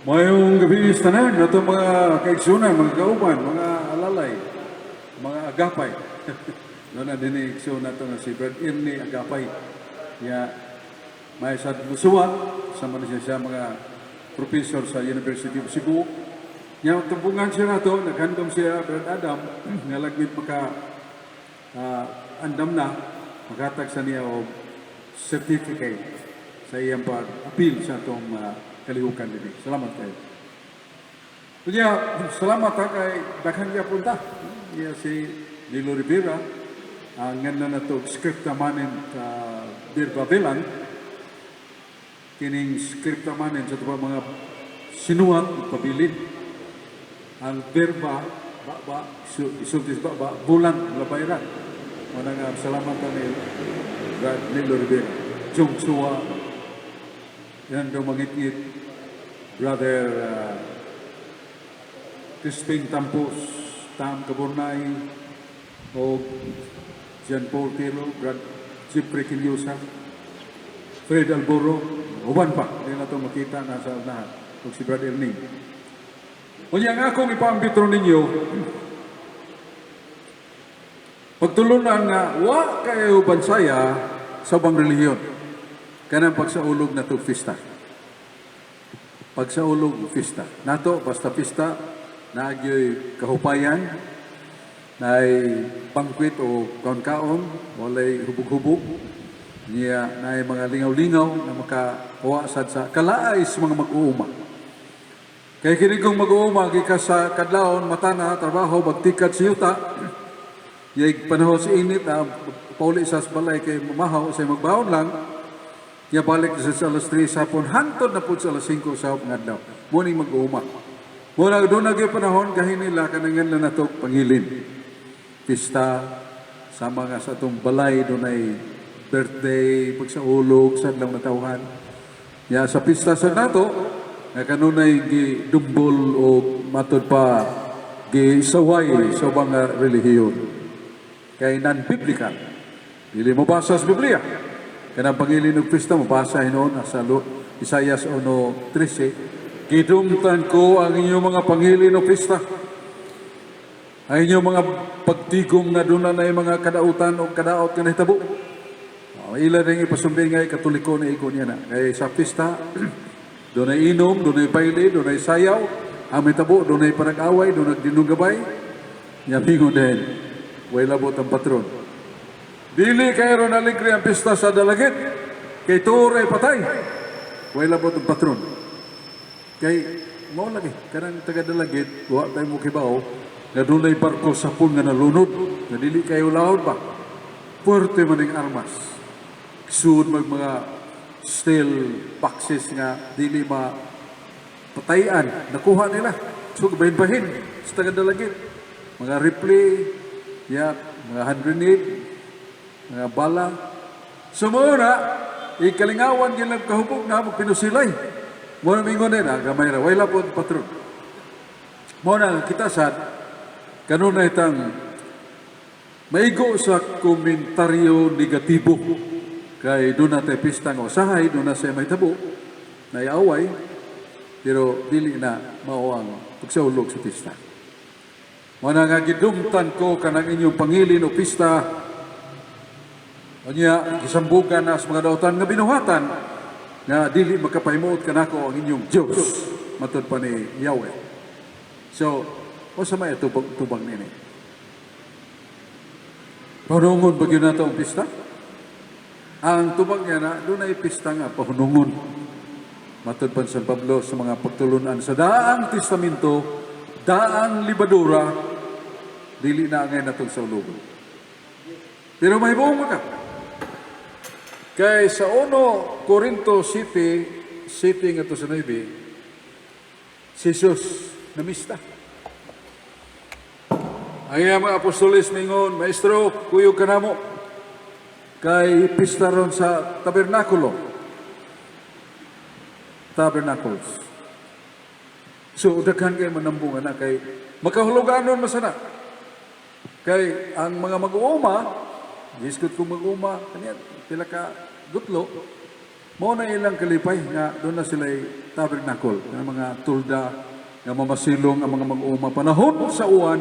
Mayong gabi sa tanan nato, mga kaigsunan, mga kauban, mga alalay, mga agapay. No na dinhi igsoon nato nga si Brad Ernie Agapay. Ya may sa Musuwa sama na siya sa mga professor sa University of Cebu. Nya tumbungan siya nato, naghandom siya, Brad Adam, nga lagmit maka andam na maghatag sa niya og certificate sa iyang pag-appeal sa atong kalihukan dinhi. Salamat kayo. Kunya, salamat ha kay daghan gyapon ta. Iya si Nilo Rivera, ang nga na nato scripta manen verba velant, kining scripta manen sa ito mga sinuhat pabilin. Ang verba, ba, isultis ba, ba, volant, labay ra. Mao nga salamat ta ni Brad Nilo Rivera. Jong Chua, yan daw mangitngit, Brother Crispin Tampos, Tam Kaburnay, o Jean Paul Tiro, Brad Jeffrey Quillosa, Fred Alboro, uban pa, hindi na ito makita nasa unahan, o si Brad Erning. Unya nga akong ipaambitro ninyo, pagtulunan nga wa kayo bansaya sa ubang relihiyon. Kanang pagsaulog na to pista. Pagsaulog pista. Nato basta pista naagyoy kahupayan, naay banquet o kaon-kaon, walay hubog-hubog, niya naay mga lingaw-lingaw na makakuha sad sa kalaay sa mga mag-uuma. Kay kini kong mag-uuma gikas sa kadlawon mata na trabaho bagtikat sa yuta. Yay panahon sa init na pauli sa balay kay mamahaw sa magbaon lang. Ya balik sa alas 3 sa hapon hantod na pud sa alas 5 sa hapon adlaw. Mo ning mag-uuma. Mo na doon na gyud panahon gahin nila kanang na nato pangilin. Pista sa mga sa atong balay dunay birthday, pagsaulog sa adlaw nga tawhan. Ya sa pista sa nato nga kanunay gidumbol o matod pa gisaway sa ubang nga relihiyon. Kay non-biblical. Dili mo basa sa Biblia. Kanang pangilin og pista mabasa hinuon sa Isayas 1:13. "Gidumtan ko ang inyong mga pangilin o pista. Ang inyong mga pagtigom nga doon na mga kadautan o kadaot nga nahitabo." Oh, ila rin ipasumbi nga Katoliko na iko niya na. Kay sa pista, doon ay inom, doon ay baile, doon ay sayaw, ang may tabo, doon ay panag-away, doon nagdinugabay. Yamingon din, way labot ang patron. Dili kayo ron aligre ang pista sa Dalagit, kay tuor ay patay. Way labot ang patron. Kay, mao lagi, kanang taga Dalagit, wa tayo mo kibaw, nga dunay barko sa pun nga nalunod, nga dili kayo laod ba? Puwerte man ning armas. Sud mag mga steel boxes nga dili ma patayan. Nakuha nila. So, bahin-bahin sa taga Dalagit. Mga rifle, ya, mga hand grenade, mga bala. So, mao na, ikalingawan gilang kahubog na magpinusilay. Mao na mingon din, gamay ra, way lapot patron. Mao na kita sad, kanunay tang maigo sa komentaryo negatibo. Kay doon na tayo pista nga usahay, doon na siya may tabo, naiaway, pero dili na mao ang pagsaulog sa pista. Mao na nga gidumtan ko kanang inyong pangilin o pista, unya gisambugan na sa mga dautan nga binuhatan, nga dili makapahimuot kanako ang inyong Diyos, matod pa ni Yahweh. So, o sa may tubang, tubang nini? Pahunungon ba gyud nato ang pista? Ang tubag niya na, doon ay pista nga pahunungon. Matod pa San Pablo sa mga pagtulunan sa Daang Testamento, daang libadura, dili na angay natong sa ulugon. Pero may buong ka. Kay sa 1 Corinto 7, 7 nga to sa 9, si Jesus namista. Ang iyang mga apostoles mingon, "Maestro, kuyog ka namo. Kay pista ron sa tabernakulo." Tabernacles. So, daghan kay manambungan na kay makahuluganon masana. Kay ang mga mag-uuma, giskot kong mag-uuma, kanya, pila ka gutlo, Mao na ilang kalipay nga duna sila tabernacle, nga mga tulda nga mamasilong ang mga mag-uuma panahon sa uwan,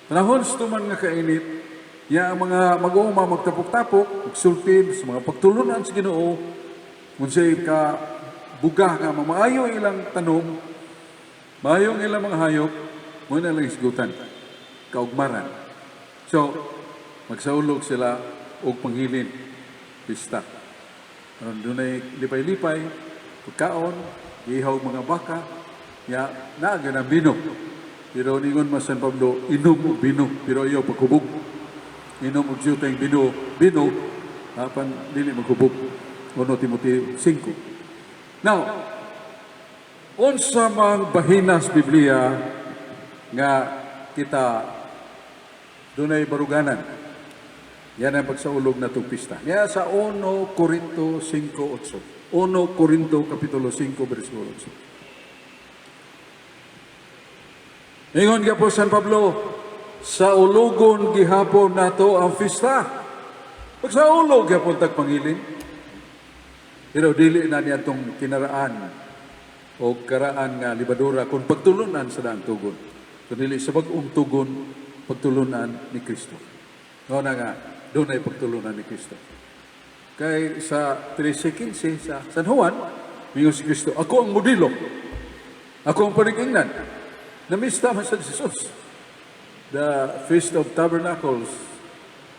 panahon sa tuman nga kainit, ya ang mga mag-uuma magtapok-tapok, magsulti sa mga pagtulunan sa Ginoo, unsay ka buga nga mamaayo ilang tanom, maayo ang ilang mga hayop, mao na lang isgutan, kaugmaran. So, magsaulog sila og panghilin, pista. Aron dunay lipay-lipay, pagkaon, ihaw mga baka, ya naa na bino. Pero ningon man San Pablo, inom og bino, pero ayaw paghubog. Inom og juteng bino, bino, apan dili maghubog. 1 Timoteo 5. Now, unsa mang bahinas Biblia nga kita dunay baruganan? Yan ang pagsaulog na itong pista. Niya sa 1 Corinto 5.8. 1 Corinto Kapitulo 5, versikulo 8. Ingon po San Pablo, sa ulogon gihapon nato ang pista. Pag sa ulog gihapon tag pangilin. Pero dili na niya itong kinaraan o karaan nga libadura kung pagtulunan sa daang tugon. Kung dili sa bag-ong tugon, pagtulunan ni Kristo. No na nga, dunay pagtulunan ni Kristo. Kay sa 13.15 sa San Juan, mingon si Kristo, "Ako ang modelo. Ako ang panigingnan." Namista man sa Jesus. The Feast of Tabernacles.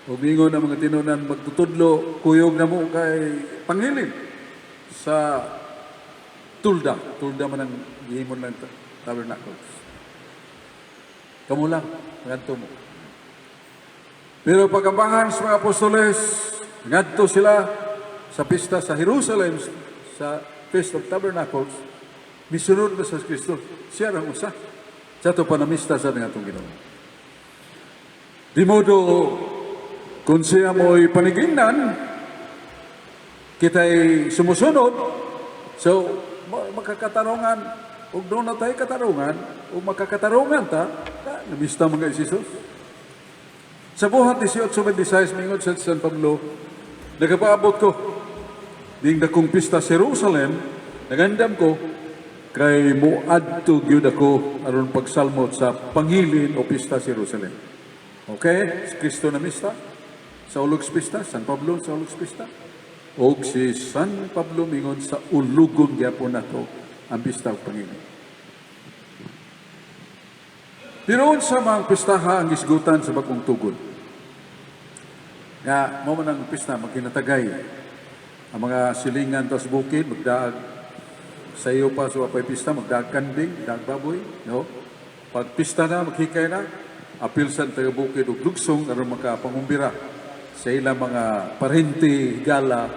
O mingon ang mga tinunan magtutudlo, kuyog na mo kay pangilin sa tulda. Tulda man ang gihimon ng tabernacles. Kamo lang, ngadto mo. Pero pagkambangan sa mga apostoles, ngadto sila sa pista sa Jerusalem, sa Feast of Tabernacles, misunod na sa Kristo. Siya ang usa. Sa ato panamista sa atong Ginoo. Di modo, kung siya mo'y panigingnan, kita'y sumusunod, so makakatarungan, ug duna tayo katarungan, ug makakatarungan ta, na, namista mga Jesus. Sa Buhat 18.26, mingon sa San Pablo, "Nagapaabot ko, ding dakong pista sa Jerusalem, nagandam ko, kay muadto gyud ako aron pagsalmot sa pangilin o pista sa Jerusalem." Okay? Si Kristo namista sa ulog sa pista, San Pablo sa ulog sa pista. Og si San Pablo mingon sa ulugon gyapon nato ang pista og pangilin. Pero unsa mang pistaha ang gisgutan sa bagong tugon? Nga mao man ang pista magkinatagay. Ang mga silingan ta sa bukid magdaag sa iyo pa sa wapay pista, magdaag kanding, daag baboy, no? Pag pista na, maghikay na, apil sa taga bukid ug lugsong aron makapangumbira sa ilang mga parente gala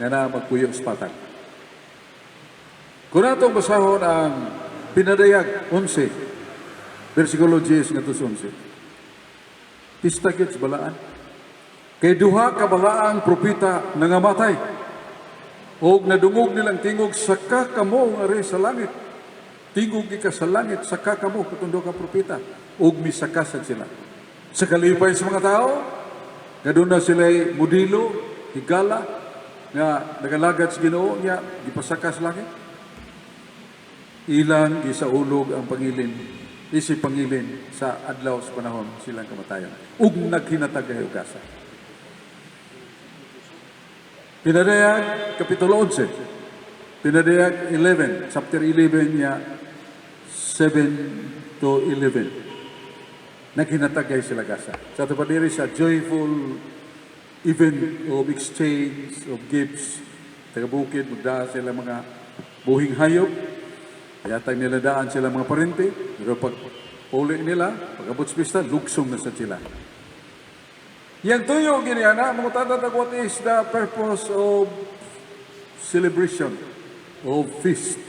nga na magpuyo sa patag. Kung natong basahon ang Pinadayag 11, versikulo 10 ngadto sa 11. Pista gyud sa balaan. Kay duha ka balaang propeta nangamatay. Og nadungog nilang tingog, "Saka kamo ari sa langit." Tingog gikan sa langit, "Saka kamo," katong duha ka propeta. Og misaka sad sila. Sa kalipay sa mga tao, nga duna sila modelo, higala, nga nagalagad sa Ginoo niya, gipasaka sa langit. Ilang gisaulog ang pangilin, isi pangilin sa adlaw sa panahon silang kamatayon. Ug naghinatag kay gasa. Pinadayag, Kapitulo 11. Pinadayag 11, chapter 11 niya, 7 to 11. Naghinatagay sila gasa. Sa ato pa diri sa joyful event of exchange of gifts. Taga bukid, magdaan sila mga buhing hayop. Yatag nila daan sila mga parente. Pero pag uli nila, pag abot sa pista, lugsong na sa sila. Yang tuyo gini ana, mga tatag, what is the purpose of celebration of feast?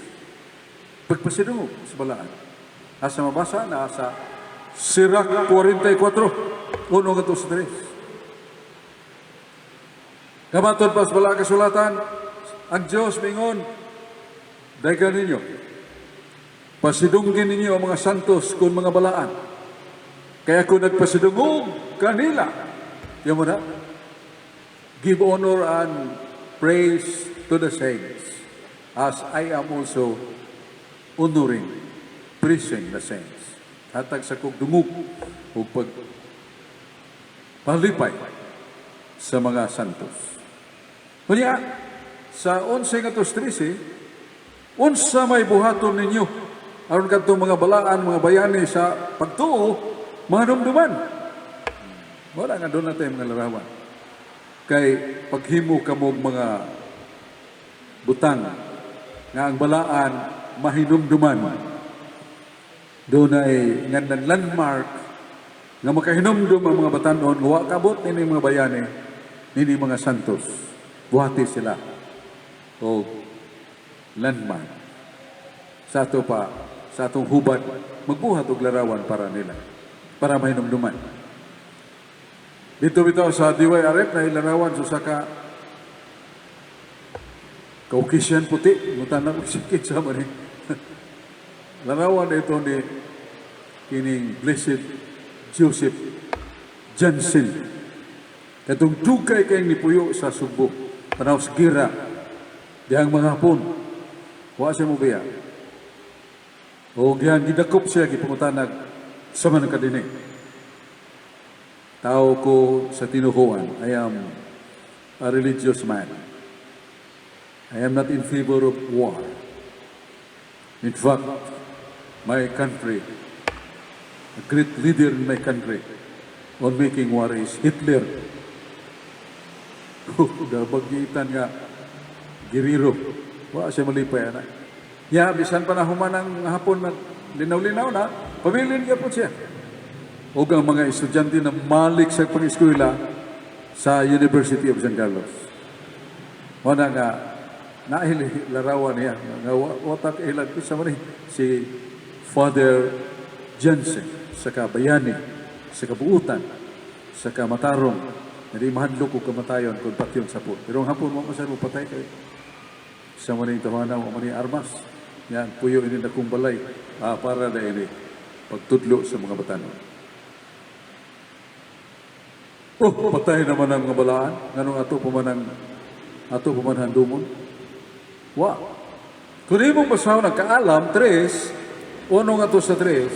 Pagpasidungog sa balaan. Asa mabasa na sa Sirach 44, 1 ngadto sa 3. Kamatod pa sa balaan kasulatan, ang Diyos mingon, "Daygan ninyo, pasidunggin ninyo ang mga santos kung mga balaan. Kaya kung nagpasidungog kanila," yan mo na, give honor and praise to the saints, as I am also honoring, praising the saints. Hatag sa kog dungog ug pag palipay sa mga santos. Kunya, sa 11 ngadto 13, unsa may buhaton ninyo aron kadtong mga balaan, mga bayani sa pagtuo, mahinumduman? Wala nga doon natin mga larawan. Kay paghimo kamog mga butang nga ang balaan mahinumduman. Doon ay nga landmark nga makahinumdum ang mga batanon nga wa kabot nini mga bayani, nini mga santos. Buhati sila og landmark. Sa ato pa, sa atong hubad, magbuhat og larawan para nila, para mahinumduman. Dito bitaw sa DYRF na ilarawan sa ka Caucasian puti, mutan na ko kinsa man ni. Larawan ito ni kining Blessed Joseph Johnson. Katong dugay kay nipuyo sa Sugbo, panaw sa gira, dihang mga Hapon. Wa siya mo biya. O dihang gidakop siya, gipangutanag sa man kadini. Tao ko sa tinuhuan. I am a religious man. I am not in favor of war. In fact, my country, a great leader in my country on making war is Hitler. Dabagitan nga giriro. Wa siya malipay ana. Ya, bisan pa na human ang Hapon na linaw-linaw na, pabilin po siya. O ang mga estudyante na malik sa pag-eskwela sa University of San Carlos. Wala nga, naahil larawan niya, nga watak ilag ko sa mani, si Father Jensen, sa kabayani, sa kabuutan, sa kamatarong, na di mahadlok og kamatayon kung patyon sa Hapon. Pero ang Hapon, mo mo patay kay sa maning tawana mo maning armas. Yan, puyo ini dakong balay para na ini pagtudlo sa mga batanon. Oh, patay naman ang mga balaan. Nganong ato pa man handumon? Wa. Kung imong basahon ang Kaalam, tres, uno nga to sa tres,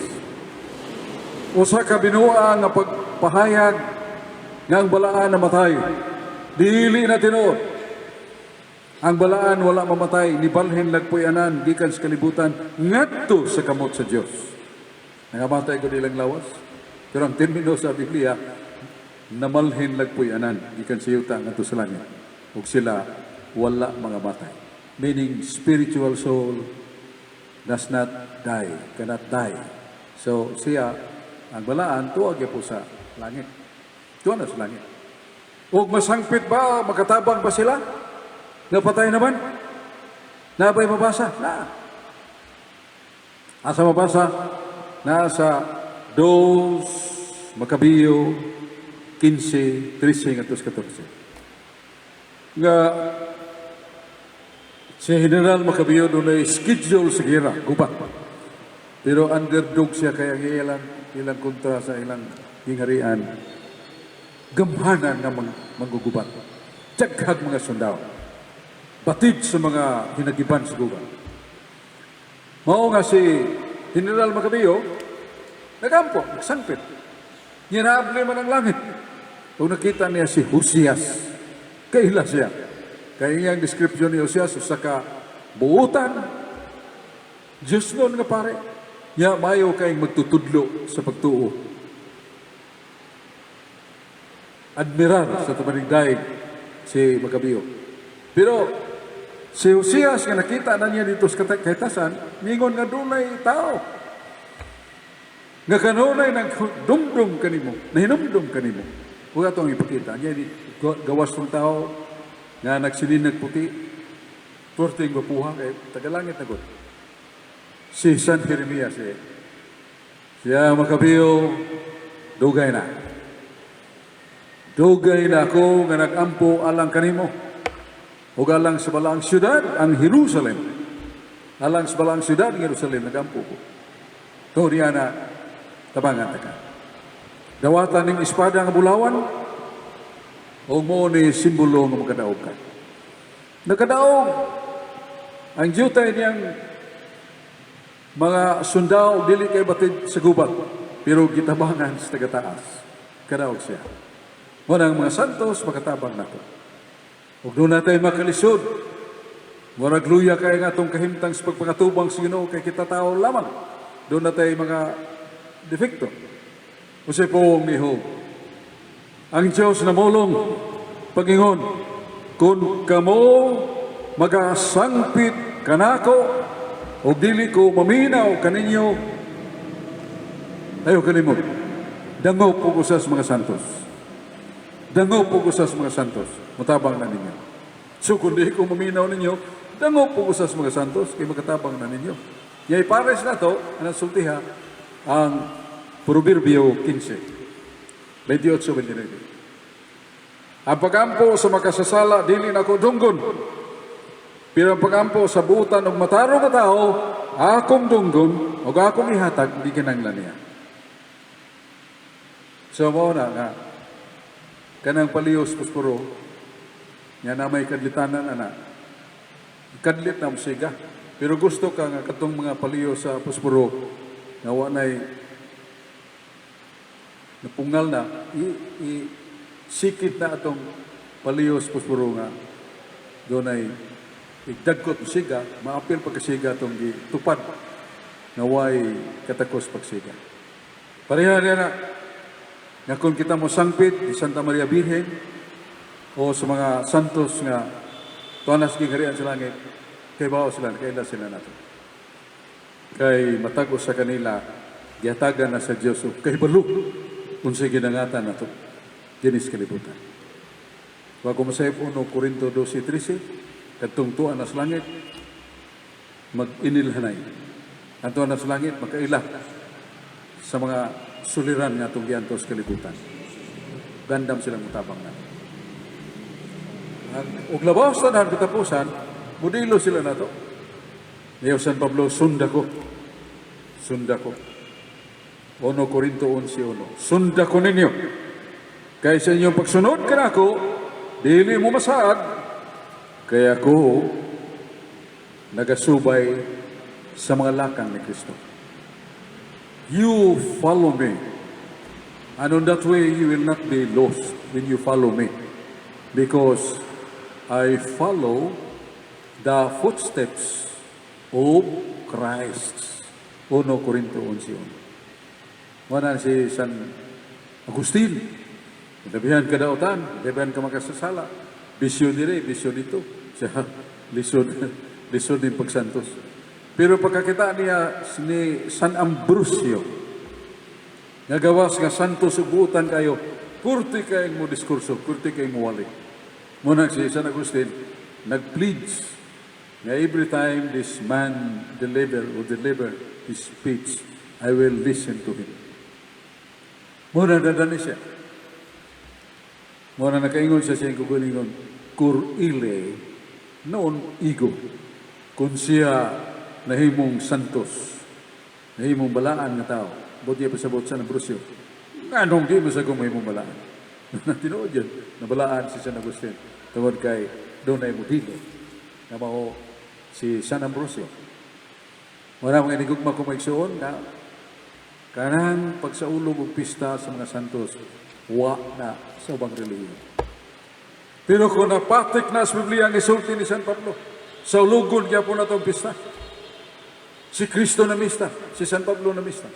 usa ka binuang nga pagpahayag nga ang balaan namatay. Dili na tinuod. Ang balaan wala mamatay, nibalhin lagpuyanan gikan sa kalibutan ngadto sa kamot sa Dios. Nangamatay ko nilang lawas. Pero ang termino sa Biblia, namalhin lagpuyanan gikan sa yuta ngadto sa langit. Ug sila wala mga matay. Meaning spiritual soul does not die, cannot die. So siya, ang balaan, tuwa po sa langit. Tuwa na sa langit. Ug masangpit ba, makatabang ba sila? Napatay naman? Nabay mabasa? Na. Asa mabasa? Nasa 2 Macabeo 15, 13 ngadto 14. Nga si General Macabeo doon ay schedule sa gira, gubat. Pero underdog siya kaya ang ilang, ilang kontra sa ilang gingharian. Gamhanan nga manggugubat. Daghag mga sundao. Batid sa mga hinagiban sa gubat. Mao nga si General Macabeo, nagampo, nagsangpit. Niyabli man ang langit. Kung nakita niya si Josias, kaila siya. Kaya iyang description ni Josias, usa ka buutan, Diyos noon nga pare. Nya mayo kay magtutudlo sa pagtuo. Admirar sa tamanigdaig si Macabeo. Pero si Josias nga nakita na niya dito sa kahitasan, ningon nga dunay tao. Nga kanunay nagdumdum kanimo, nahinumdum kanimo. Huwag atong ipakita. Niya di gawas ng tao nga nagsininag puti, puwerteng gwapuha kay tagalangit na gud. Si San Jeremias eh. Siya Macabeo, dugay na. Dugay na ako nga nag-ampo alang kanimo. Ug alang sa balaang syudad, ang Jerusalem. Alang sa balaang syudad, ang Jerusalem, nag-ampo ko. To niya na tabangan ta ka. Dawatan ning espada nga bulawan, o mo ni simbolo nga makadaog ka. Nakadaog ang diyutay niyang mga sundao, dili kay batid sa gubat, pero gitabangan sa taga-taas. Kadaog siya. Mao ang mga santos makatabang nato. Ug duna tay makalisod. Murag luya kay nga atong kahimtang sa pagpangatubang sa Ginoo kay kita tao lamang. Duna tay mga defekto. Unsay puong ni Job? Ang Diyos namulong pagingon, "Kung kamo magasangpit kanako o dili ko maminaw kaninyo, ayaw kalimot. Dangop og usa sa mga santos. Dangop og usa sa mga santos. Mutabang na ninyo." So kung di ko maminaw ninyo, dangop og usa sa mga santos, kay makatabang na ninyo. Yay pares na to, ang sultiha, ang Proverbio 15, 28-29. "Ang pagampo sa makasasala, dili nako dunggon. Pero ang pagampo sa buutan og matarong nga tao, akong dunggon o akong ihatag, di kinanglan niya." So mao na nga kanang palihos posporo nga na may kadlitanan ana. Kadlit na musiga. Pero gusto ka nga katong mga palihos sa posporo nga wa nay napungal na i sikit na atong palihos posporo nga dunay igdagkot siga, maapil pagkasiga atong gitupad nga way katakos pagsiga. Pareha niya na nga kung kita mo sangpit ni Santa Maria Birhen o sa mga santos nga tuanas gingharian sa langit, kay bao sila, kaila sila nato. Kay matag sa kanila, gihatagan na sa Dios og kahibalo unsay ginangatan nato dinhi sa kalibutan. Wa ko masayop 1 Corinto 12:13, kadtong tuan na sa langit mag-inilhanay. Ang tuan na sa langit makaila sa mga suliran nga atong giantos kalibutan. Gandam silang mutabang na. Ang ug labaw sa tanan katapusan, modelo sila nato. Niyo San Pablo, "Sunda ko. Sunda ko." 1 Corinto 11:1. "Sunda ko ninyo. Kay sa inyong pagsunod kanako, dili mo masaad, kaya ako nagasubay sa mga lakang ni Kristo." You follow me. And on that way, you will not be lost when you follow me. Because I follow the footsteps of Christ. 1 Corinto 11:1. Wala si San Agustin. Dabihan ka dautan, dabihan ka makasasala. Bisyo dire, bisyo dito. Siya, lisod, lisod din pagsantos. Pero pagkakita niya ni San Ambrosio, nga gawas nga santos ug buutan kayo, kurti kay mo diskurso, kurti kay mo wali. Muna si San Agustin, nag-pledge nga every time this man deliver or deliver his speech, I will listen to him. Muna dadani siya. Muna nakaingon siya sa iyang kaugalingon, "Cur ille non ego." Kung siya nahimong santos, nahimong balaan nga tao, buot niya pasabot sa Ambrosio, nganong di mo sa kung mahimong balaan? Tinuod yun, nabalaan si San Agustin. Tungod kay dunay modelo na mao si San Ambrosio. Wala mga inigugma ko maigsuon na kanang pagsaulog og pista sa mga santos, wa na sa ubang relihiyon. Pero kung napatik na sa Biblia ang isulti ni San Pablo, saulugon gyapon na itong pista. Si Kristo namista, si San Pablo namista.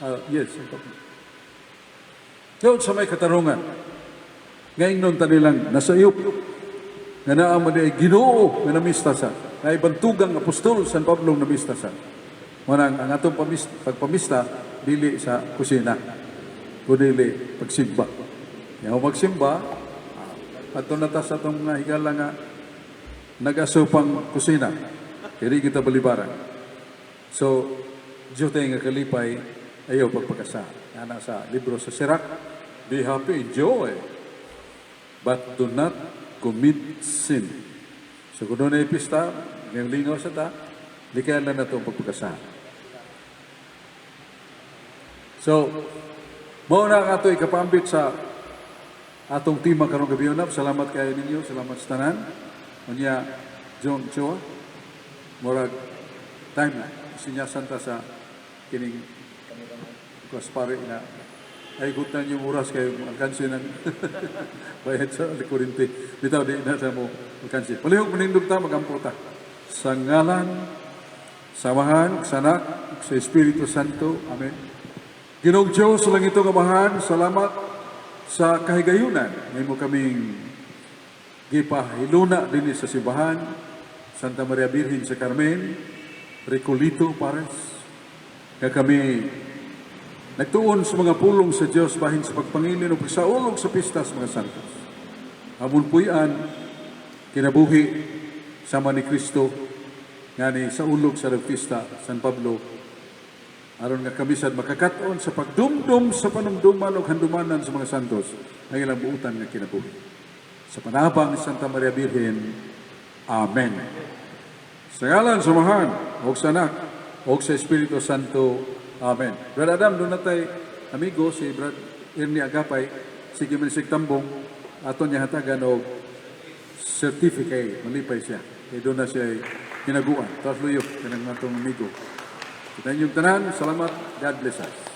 Ah, yes, San Pablo. Yun sa may katarungan, ngayon nun tanilang nasayop, nga naa man ay Ginoo nga namista sa, na ibantugang apostol San Pablo namista sa. Manang ang atong pagpamista dili sa kusina, kundi pagsimba. Yang magsimba, ato na ta sa atong mga higala nga nag-asupang kusina. Kaya kita balibaran. So, Diyo tayo nga kalipay, ayaw pagpakasa. Ana sa libro sa Sirach, "Be happy, enjoy, but do not commit sin." So kung doon na pista, ngayong lingaw sa ta, di kaya lang na itong pagpakasa. So, mao na ang ato ikapambit sa atong tema karong gabi unab. Salamat kayo ninyo, salamat sa tanan. Unya John Chua, murag time na sinyasan ta sa kining kuspare na ay gutan yung oras kayo alkansi ng bayad sa kuryente. Bitaw di na sa mo alkansi. Palihog manindog ta, magampo ta. Sa ngalan sa Amahan, sa Anak, sa Espiritu Santo. Amen. Ginoong Diyos, sa langitong Amahan, salamat sa kahigayunan. Ngayon mo kaming gipahiluna din sa simbahan, Santa Maria Birhen sa Carmen, Recolito Pares, nga kami nagtuon sa mga pulong sa Diyos bahin sa pagpangilin o pagsaulog sa pista sa mga santos. Amon puy-an, kinabuhi sama ni Kristo, nga ni sa ulog sa pista San Pablo, aron nga kami sad makakat-on sa pagdumdum sa panumduman o handumanan sa mga santos ang ilang buutan nga kinabuhi. Sa panabang ni Santa Maria Birhen. Amen. Sa ngalan sa Amahan, o sa Anak, o sa Espiritu Santo. Amen. Brad Adam, duna tay amigo si Brad Ernie Agapay, sige man sig tambong, ato niya hatagan og certificate, malipay siya. Kay duna siya hinaguan. Taas luyo, kanang atong amigo. Kita inyong tanan, salamat, God bless us.